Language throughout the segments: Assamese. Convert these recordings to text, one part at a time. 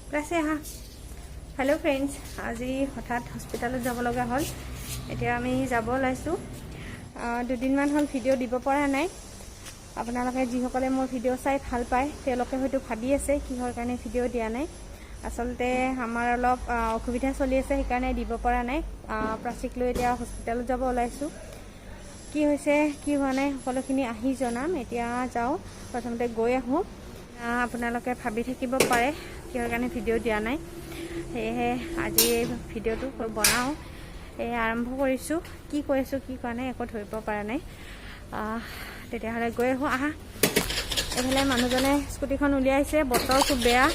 প্ৰাচী, আহা। হেল্ল' ফ্ৰেণ্ডছ, আজি হঠাৎ হস্পিটেলত যাব লগা হ'ল। এতিয়া আমি যাব ওলাইছোঁ। দুদিনমান হ'ল ভিডিঅ' দিব পৰা নাই। আপোনালোকে যিসকলে মোৰ ভিডিঅ' চাই ভাল পায়, তেওঁলোকে হয়তো ভাবি আছে কিহৰ কাৰণে ভিডিঅ' দিয়া নাই। আচলতে আমাৰ অলপ অসুবিধা চলি আছে, সেইকাৰণে দিব পৰা নাই। প্ৰাচীক লৈ এতিয়া হস্পিটেলত যাব ওলাইছোঁ। কি হৈছে, কি হোৱা নাই, সকলোখিনি আহি জনাম। এতিয়া যাওঁ, প্ৰথমতে গৈ আহোঁ। আপোনালোকে ভাবি থাকিব পাৰে কিহৰ কাৰণে ভিডিঅ' দিয়া নাই। সেয়েহে আজি এই ভিডিঅ'টো বনাওঁ, এই আৰম্ভ কৰিছোঁ। কি কৈ আছোঁ, কি কোৱা নাই, একো ধৰিব পৰা নাই। তেতিয়াহ'লে গৈ আহোঁ, আহা। এইফালে মানুহজনে স্কুটিখন উলিয়াইছে। বতৰ খুব বেয়া,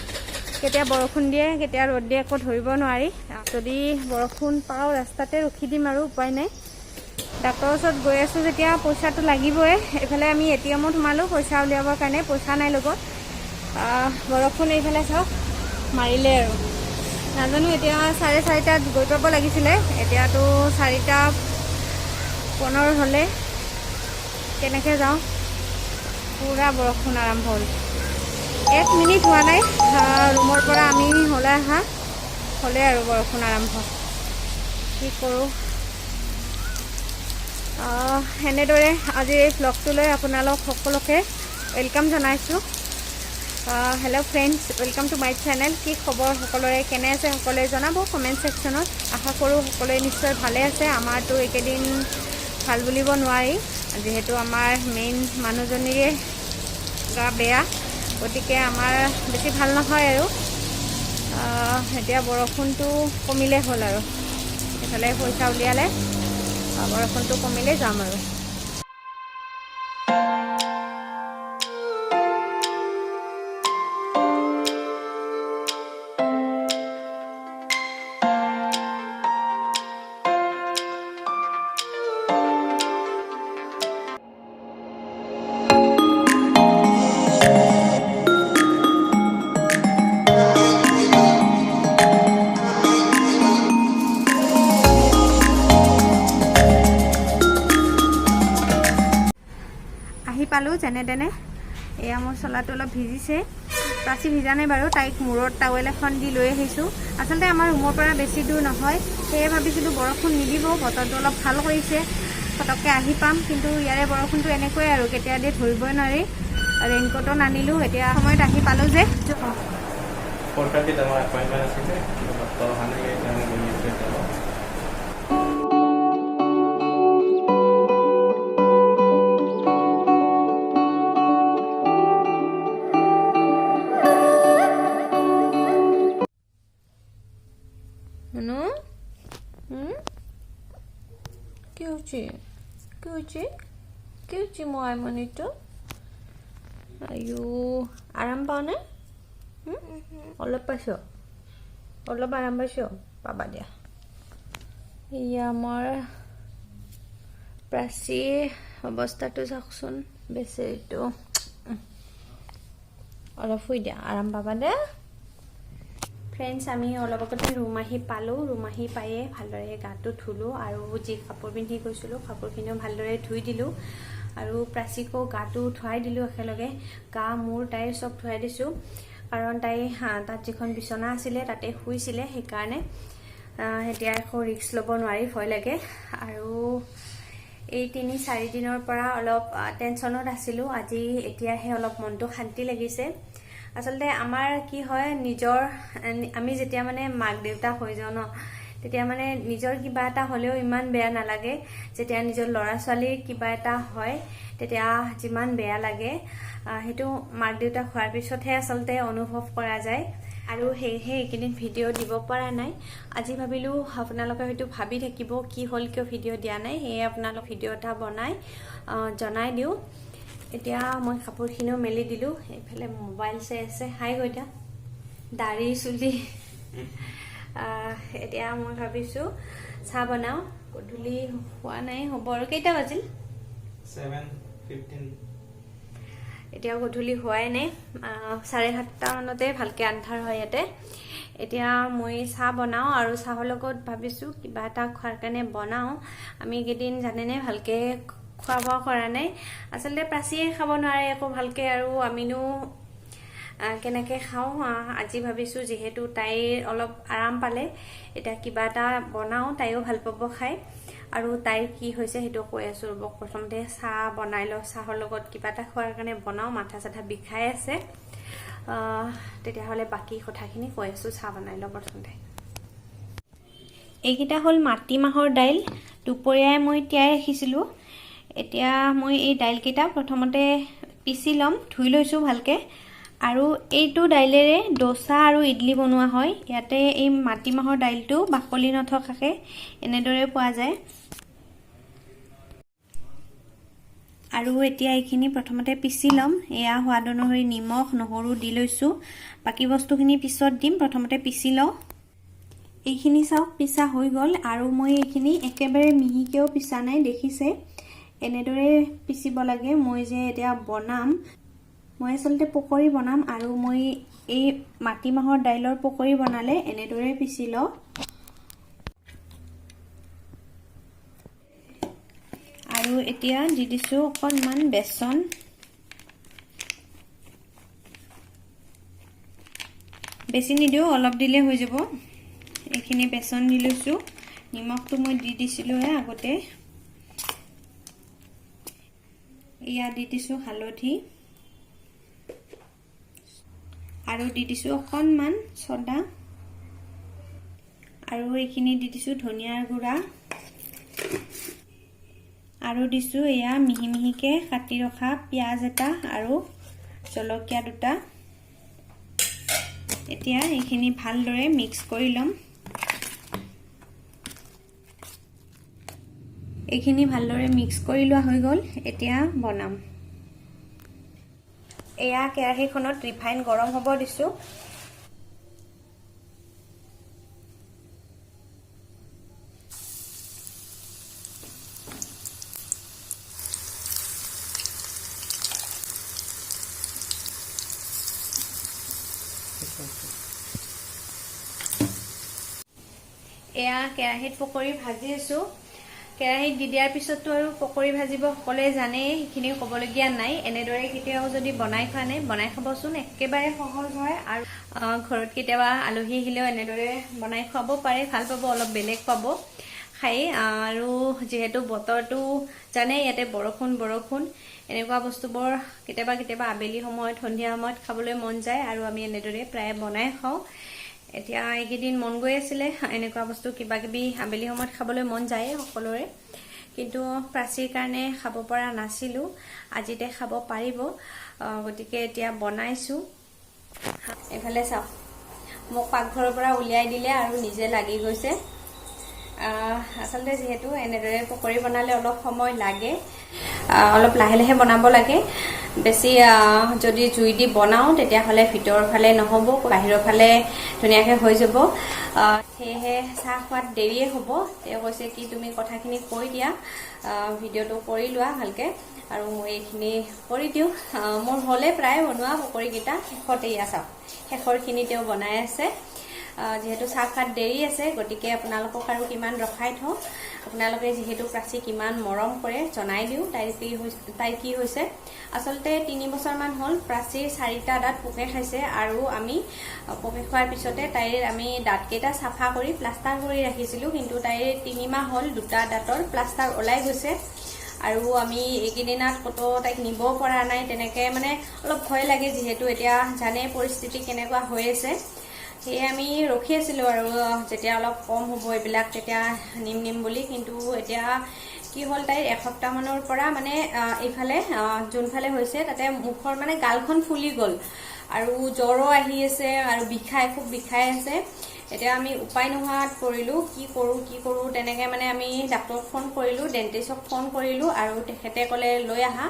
কেতিয়া বৰষুণ দিয়ে, কেতিয়া ৰ'দ দিয়ে, একো ধৰিব নোৱাৰি। যদি বৰষুণ পাওঁ, ৰাস্তাতে ৰখি দিম আৰু উপায় নাই। ডাক্তৰৰ ওচৰত গৈ আছোঁ যেতিয়া পইচাটো লাগিবই। এইফালে আমি এ.টি.এমত সোমালোঁ পইচা উলিয়াবৰ কাৰণে, পইচা নাই লগত। বৰষুণ এইফালে চাওক মাৰিলে আৰু। নাজানো, এতিয়া 4:30ত গৈ পাব লাগিছিলে, এতিয়াতো 4:15 হ'লে কেনেকৈ যাওঁ? পূৰা বৰষুণ আৰম্ভ হ'ল। এক মিনিট হোৱা নাই ৰুমৰ পৰা আমি ওলাই অহা, হ'লে আৰু বৰষুণ আৰম্ভ। কি কৰোঁ? এনেদৰে আজি এই ভ্লগটোলৈ আপোনালোক সকলোকে welcome জনাইছোঁ। Hello friends, welcome to my channel. কি খবৰ সকলোৰে, কেনে আছে সকলোৱে জনাব কমেণ্ট ছেকশ্যনত। আশা কৰোঁ সকলোৱে নিশ্চয় ভালে আছে। আমাৰতো এইকেইদিন ভাল বুলিব নোৱাৰি, যিহেতু আমাৰ মেইন মানুহজনীৰে গা বেয়া, গতিকে আমাৰ বেছি ভাল নহয় আৰু। এতিয়া বৰষুণটো কমিলে হ'ল আৰু। এইফালে পইচা উলিয়ালে, বৰষুণটো কমিলে যাম আৰু। আহি পালোঁ যেনে তেনে। এয়া মোৰ চোলাটো অলপ ভিজিছে, প্ৰাচী ভিজা নাই বাৰু। তাইক মূৰত টাৱেল এখন দি লৈ আহিছোঁ। আচলতে আমাৰ ৰুমৰ পৰা বেছি দূৰ নহয়, সেয়ে ভাবিছিলোঁ বৰষুণ নিদিব, বতৰটো অলপ ভাল কৰিছে, পটককৈ আহি পাম। কিন্তু ইয়াৰে বৰষুণটো এনেকুৱাই আৰু, কেতিয়া দিয়ে ধৰিবই নোৱাৰি। ৰেইনকোটো নানিলোঁ। এতিয়া সময়ত আহি পালোঁ যে। 4:30ত আমাৰ এপইণ্টমেণ্ট আছিলে, কিন্তু ডক্টৰ অহা নাই, সেইকাৰণে গৈ আছোঁ এতিয়া অলপ। নুনু, হুম, কি হৈছে? কি হৈছে? কি হৈছে মোৰ আইমণিটো? আইও, আৰাম পাওঁনে? অলপ পাইছ? অলপ আৰাম পাইছ? পাবা দিয়া। এয়া আমাৰ প্ৰাচীৰ অৱস্থাটো চাওকচোন, বেচেৰিটো। অলপ শুই দিয়া, আৰাম পাবা দে। ফ্ৰেণ্ডছ, আমি অলপ আগতে ৰুম আহি পালোঁ। ৰুম আহি পায়ে ভালদৰে গাটো ধুলোঁ আৰু যি কাপোৰ পিন্ধি গৈছিলোঁ, কাপোৰখিনিও ভালদৰে ধুই দিলোঁ আৰু প্ৰাচীকো গাটো ধুৱাই দিলোঁ। একেলগে গা মূৰ তাইৰ চব ধুৱাই দিছোঁ, কাৰণ তাই তাত যিখন বিচনা আছিলে তাতে শুইছিলে, সেইকাৰণে এতিয়া একো ৰিস্ক ল'ব নোৱাৰি, ভয় লাগে। আৰু এই 3-4 দিনৰ পৰা অলপ টেনশ্যনত আছিলোঁ। আজি এতিয়াহে অলপ মনটো শান্তি লাগিছে। আচলতে আমাৰ কি হয়, নিজৰ আমি যেতিয়া মানে মাক দেউতাক হৈ যাওঁ ন, তেতিয়া মানে নিজৰ কিবা এটা হ'লেও ইমান বেয়া নালাগে। যেতিয়া নিজৰ ল'ৰা ছোৱালীৰ কিবা এটা হয়, তেতিয়া যিমান বেয়া লাগে, সেইটো মাক দেউতাক হোৱাৰ পিছতহে আচলতে অনুভৱ কৰা যায়। আৰু সেয়েহে এইকেইদিন ভিডিঅ' দিব পৰা নাই। আজি ভাবিলোঁ, আপোনালোকে হয়তো ভাবি থাকিব কি হ'ল, কিয় ভিডিঅ' দিয়া নাই, সেয়ে আপোনালোক ভিডিঅ' এটা বনাই জনাই দিওঁ। এতিয়া মই কাপোৰখিনিও মেলি দিলোঁ। এইফালে মোবাইল চাই আছে। হাই গৈ দাড়ি চুলি। এতিয়া মই ভাবিছোঁ চাহ বনাওঁ। গধূলি হোৱা নাই, হ'ব আৰু। কেইটা বাজিল? 7:15। এতিয়া গধূলি হোৱাই নাই, 7:30মানতে ভালকৈ আন্ধাৰ হয় ইয়াতে। এতিয়া মই চাহ বনাওঁ আৰু চাহৰ লগত ভাবিছোঁ কিবা এটা খোৱাৰ কাৰণে বনাওঁ। আমি এইকেইদিন জানেনে ভালকৈ খোৱা বোৱা কৰা নাই। আচলতে প্ৰাচীয়ে খাব নোৱাৰে একো ভালকৈ আৰু আমিনো কেনেকৈ খাওঁ। আজি ভাবিছোঁ যিহেতু তাইৰ অলপ আৰাম পালে, এতিয়া কিবা এটা বনাওঁ, তাইও ভাল পাব খাই। আৰু তাইৰ কি হৈছে সেইটো কৈ আছোঁ ৰ'ব। প্ৰথমতে চাহ বনাই লওঁ, চাহৰ লগত কিবা এটা খোৱাৰ কাৰণে বনাওঁ, মাথা চাথা বিষাই আছে। তেতিয়াহ'লে বাকী কথাখিনি কৈ আছোঁ, চাহ বনাই লওঁ প্ৰথমতে। এইকেইটা হ'ল মাটিমাহৰ দাইল, দুপৰীয়াই মই তিয়াই ৰাখিছিলোঁ। এতিয়া মই এই দাইলকেইটা প্ৰথমতে পিচি ল'ম, ধুই লৈছোঁ ভালকৈ। আৰু এইটো দাইলেৰে দোচা আৰু ইডলি বনোৱা হয়। ইয়াতে এই মাটিমাহৰ দাইলটো বাকলি নথকাকৈ এনেদৰে পোৱা যায়। আৰু এতিয়া এইখিনি প্ৰথমতে পিচি ল'ম। এয়া সোৱাদ অনুসৰি নিমখ নহৰু দি লৈছোঁ, বাকী বস্তুখিনি পিছত দিম, প্ৰথমতে পিচি লওঁ। এইখিনি চাওক পিচা হৈ গ'ল। আৰু মই এইখিনি একেবাৰে মিহিকৈও পিচা নাই, দেখিছে এনেদৰে পিচিব লাগে। মই যে এতিয়া বনাম, মই আচলতে পকৰি বনাম, আৰু মই এই মাটিমাহৰ দাইলৰ পকৰি বনালে এনেদৰে পিচি লওঁ। আৰু এতিয়া দি দিছোঁ অকণমান বেচন, বেছি নিদিওঁ, অলপ দিলে হৈ যাব। এইখিনি বেচন দি লৈছোঁ, নিমখটো মই দি দিছিলোঁহে আগতে। এয়া দি দিছোঁ হালধি, আৰু দি দিছোঁ অকণমান চ'ডা, আৰু এইখিনি দি দিছোঁ ধনিয়াৰ গুড়া, আৰু দিছোঁ এয়া মিহি মিহিকৈ কাটি ৰখা পিঁয়াজ এটা আৰু জলকীয়া দুটা। এতিয়া এইখিনি ভালদৰে মিক্স কৰি ল'ম। এইখিনি ভালদৰে মিক্স কৰি লোৱা হৈ গ'ল, এতিয়া বনাম। এয়া কেৰাহীখনত ৰিফাইন গৰম হ'ব দিছোঁ। এয়া কেৰাহীত পকৰি ভাজি আছোঁ। কেৰাহীত দি দিয়াৰ পিছততো আৰু পকৰি ভাজিব সকলোৱে জানেই, সেইখিনি ক'বলগীয়া নাই। এনেদৰে কেতিয়াও যদি বনাই খোৱা নাই, বনাই খাবচোন, একেবাৰে সহজ হয়। আৰু ঘৰত কেতিয়াবা আলহী আহিলেও এনেদৰে বনাই খুৱাব পাৰে, ভাল পাব, অলপ বেলেগ পাব খাই। আৰু যিহেতু বতৰটো জানে ইয়াতে বৰষুণ বৰষুণ, এনেকুৱা বস্তুবোৰ কেতিয়াবা কেতিয়াবা আবেলি সময়ত সন্ধিয়া সময়ত খাবলৈ মন যায়, আৰু আমি এনেদৰে প্ৰায়ে বনাই খাওঁ। এতিয়া এইকেইদিন মন গৈ আছিলে এনেকুৱা বস্তু কিবা কিবি আবেলি সময়ত খাবলৈ মন যায় সকলোৰে, কিন্তু প্ৰাচীৰ কাৰণে খাব পৰা নাছিলোঁ, আজিতে খাব পাৰিব, গতিকে এতিয়া বনাইছোঁ। এইফালে চাওক, মোক পাকঘৰৰ পৰা উলিয়াই দিলে আৰু নিজে লাগি গৈছে। আচলতে যিহেতু এনেদৰে পকৰি বনালে অলপ সময় লাগে, অলপ লাহে লাহে বনাব লাগে। বেছি যদি জুই দি বনাওঁ তেতিয়াহ'লে ভিতৰৰ ফালে নহ'ব, বাহিৰৰ ফালে ধুনীয়াকৈ হৈ যাব। সেয়েহে চাহ খোৱাত দেৰিয়ে হ'ব। তেওঁ কৈছে কি তুমি কথাখিনি কৈ দিয়া, ভিডিঅ'টো কৰি লোৱা ভালকৈ, আৰু মই এইখিনি কৰি দিওঁ। মোৰ হ'লে প্ৰায় বনোৱা পকৰিকেইটা শেষতে, এয়া চাওক শেষৰখিনি তেওঁ বনাই আছে। যিহেতু চাহ খোৱাত দেৰি আছে, গতিকে আপোনালোকক আৰু কিমান ৰখাই থওঁ। আপোনালোকে যিহেতু প্ৰাচীক ইমান মৰম কৰে, জনাই দিওঁ তাইৰ কি হৈছে। আচলতে 3 বছৰমান হ'ল প্ৰাচীৰ 4টা দাঁত পোকে খাইছে, আৰু আমি পোকে খোৱাৰ পিছতে তাইৰ আমি দাঁতকেইটা চাফা কৰি প্লাষ্টাৰ কৰি ৰাখিছিলোঁ, কিন্তু তাইৰ 3 মাহ হ'ল 2টা দাঁতৰ প্লাষ্টাৰ ওলাই গৈছে। আৰু আমি এইকেইদিনত ক'তো তাইক নিব পৰা নাই, তেনেকৈ মানে অলপ ভয় লাগে, যিহেতু এতিয়া জানে পৰিস্থিতি কেনেকুৱা হৈ আছে। সেয়ে আমি ৰখি আছিলোঁ আৰু যেতিয়া অলপ কম হ'ব এইবিলাক তেতিয়া নিম নিম বুলি। কিন্তু এতিয়া কি হ'ল, তাইৰ এসপ্তাহমানৰ পৰা মানে এইফালে যোনফালে হৈছে তাতে মুখৰ মানে গালখন ফুলি গ'ল, আৰু জ্বৰো আহি আছে, আৰু বিষাই, খুব বিষাই আছে। এতিয়া আমি উপায় নোহোৱাত পৰিলোঁ, কি কৰোঁ কি কৰোঁ তেনেকৈ মানে আমি ডাক্তৰক ফোন কৰিলোঁ, ডেণ্টিষ্টক ফোন কৰিলোঁ, আৰু তেখেতে ক'লে লৈ আহা।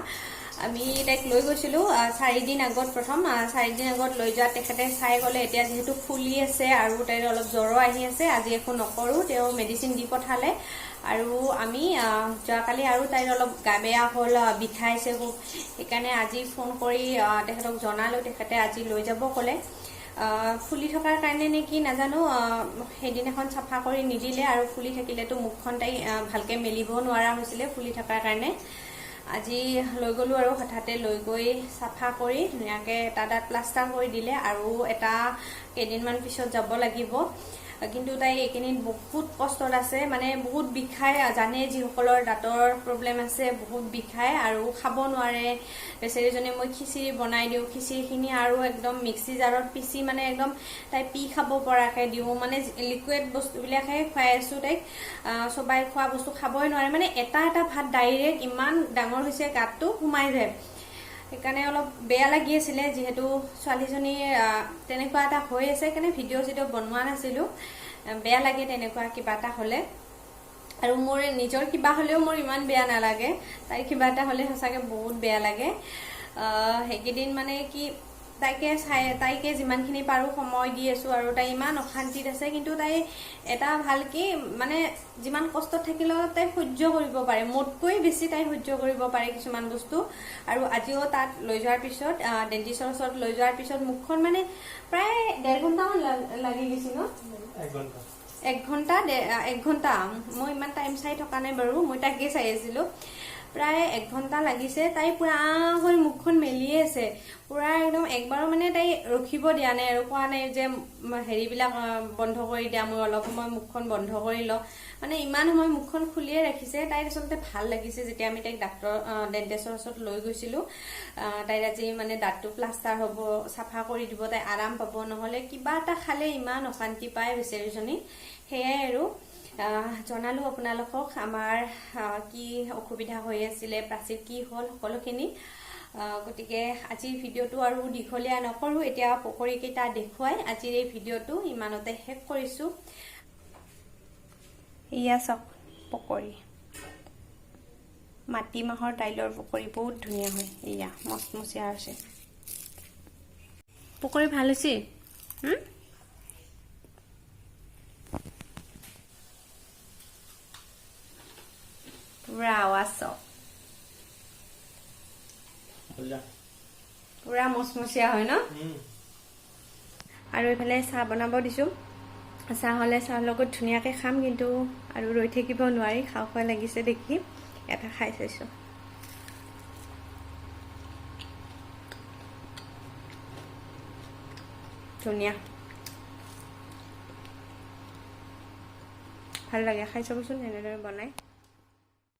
আমি তাইক লৈ গৈছিলোঁ 4 দিন আগত, প্ৰথম 4 দিন আগত লৈ যোৱাত তেখেতে চাই গ'লে এতিয়া যিহেতু ফুলি আছে আৰু তাইৰ অলপ জ্বৰো আহি আছে, আজি একো নকৰোঁ, তেওঁ মেডিচিন দি পঠালে। আৰু আমি যোৱাকালি আৰু তাইৰ অলপ গা বেয়া হ'ল, বিষাইছে খুব, সেইকাৰণে আজি ফোন কৰি তেখেতক জনালোঁ, তেখেতে আজি লৈ যাব ক'লে। ফুলি থকাৰ কাৰণে নে কি নাজানো, সেইদিনাখন চাফা কৰি নিদিলে, আৰু ফুলি থাকিলেতো মুখখন তাই ভালকৈ মেলিবও নোৱাৰা হৈছিলে ফুলি থকাৰ কাৰণে। আজি লৈ গ'লোঁ আৰু হঠাতে লৈ গৈ চাফা কৰি ধুনীয়াকৈ এটা দাঁত প্লাষ্টাৰ কৰি দিলে আৰু এটা কেইদিনমান পিছত যাব লাগিব। কিন্তু তাই এইকেইদিন বহুত কষ্টত আছে, মানে বহুত বিষায়, জানে যিসকলৰ দাঁতৰ প্ৰব্লেম আছে বহুত বিষায় আৰু খাব নোৱাৰে বেচেৰীজনী। মই খিচিৰি বনাই দিওঁ, খিচিৰিখিনি আৰু একদম মিক্সি জাৰত পিচি মানে একদম তাই পি খাব পৰাকৈ দিওঁ, মানে লিকুইড বস্তুবিলাকহে খুৱাই আছোঁ তাইক। চবাই খোৱা বস্তু খাবই নোৱাৰে, মানে এটা এটা ভাত ডাইৰেক্ট ইমান ডাঙৰ হৈছে গাঁতটো সোমাই যায়। সেইকাৰণে অলপ বেয়া লাগি আছিলে, যিহেতু ছোৱালীজনীৰ তেনেকুৱা এটা হৈ আছে, সেইকাৰণে ভিডিঅ' চিডিঅ' বনোৱা নাছিলোঁ। বেয়া লাগে তেনেকুৱা কিবা এটা হ'লে, আৰু মোৰ নিজৰ কিবা হ'লেও মোৰ ইমান বেয়া নালাগে, তাইৰ কিবা এটা হ'লে সঁচাকৈ বহুত বেয়া লাগে। সেইকেইদিন মানে কি তাইকে চাই, তাইকে যিমানখিনি পাৰোঁ সময় দি আছোঁ আৰু তাই ইমান অশান্তিত আছে, কিন্তু তাই এটা ভাল কি মানে যিমান কষ্টত থাকিলেও তাই সহ্য কৰিব পাৰে, মোতকৈ বেছি তাই সহ্য কৰিব পাৰে কিছুমান বস্তু। আৰু আজিও তাত লৈ যোৱাৰ পিছত, ডেণ্টিষ্টৰ ওচৰত লৈ যোৱাৰ পিছত মুখখন মানে প্ৰায় 1.5 ঘণ্টামান লাগি গৈছে ন, 1 ঘণ্টা, মই ইমান টাইম চাই থকা নাই বাৰু, মই তাকে চাই আছিলোঁ। প্ৰায় 1 ঘণ্টা লাগিছে। তাই পুৰা কৰি মুখখন মেলিয়ে আছে পুৰা একদম, একবাৰো মানে তাই ৰখিব দিয়া নাই আৰু কোৱা নাই যে হেৰিবিলাক বন্ধ কৰি দিয়া, মই অলপ সময় মুখখন বন্ধ কৰি লওঁ, মানে ইমান সময় মুখখন খুলিয়ে ৰাখিছে। তাইৰ আচলতে ভাল লাগিছে যেতিয়া আমি তাইক ডাক্তৰ ডেণ্টিষ্টৰ ওচৰত লৈ গৈছিলোঁ। তাইৰ আজি মানে দাঁতটো প্লাষ্টাৰ হ'ব, চাফা কৰি দিব, তাই আৰাম পাব, নহ'লে কিবা এটা খালে ইমান অশান্তি পায় বেচেৰীজনী। সেয়াই আৰু জনালোঁ আপোনালোকক আমাৰ কি অসুবিধা হৈ আছিলে, প্ৰাচীৰ কি হ'ল, সকলোখিনি। গতিকে আজিৰ ভিডিঅ'টো আৰু দীঘলীয়া নকৰোঁ, এতিয়া পকৰীকেইটা দেখুৱাই আজিৰ এই ভিডিঅ'টো ইমানতে শেষ কৰিছোঁ। এয়া চাওক পকৰী, মাটিমাহৰ দাইলৰ পকৰী বহুত ধুনীয়া হয়। এয়া মচমচীয়া হৈছে পকৰী, ভাল হৈছে। পুৰা আৱাজ চাওক, পুৰা মচমচীয়া হয় ন। আৰু এইফালে চাহ বনাব দিছোঁ, চাহ হ'লে চাহৰ লগত ধুনীয়াকৈ খাম, কিন্তু আৰু ৰৈ থাকিব নোৱাৰি, খাওঁ খোৱা লাগিছে দেখি এটা খাই চাইছোঁ। ধুনীয়া, ভাল লাগে, খাই চাবচোন এনেদৰে বনাই।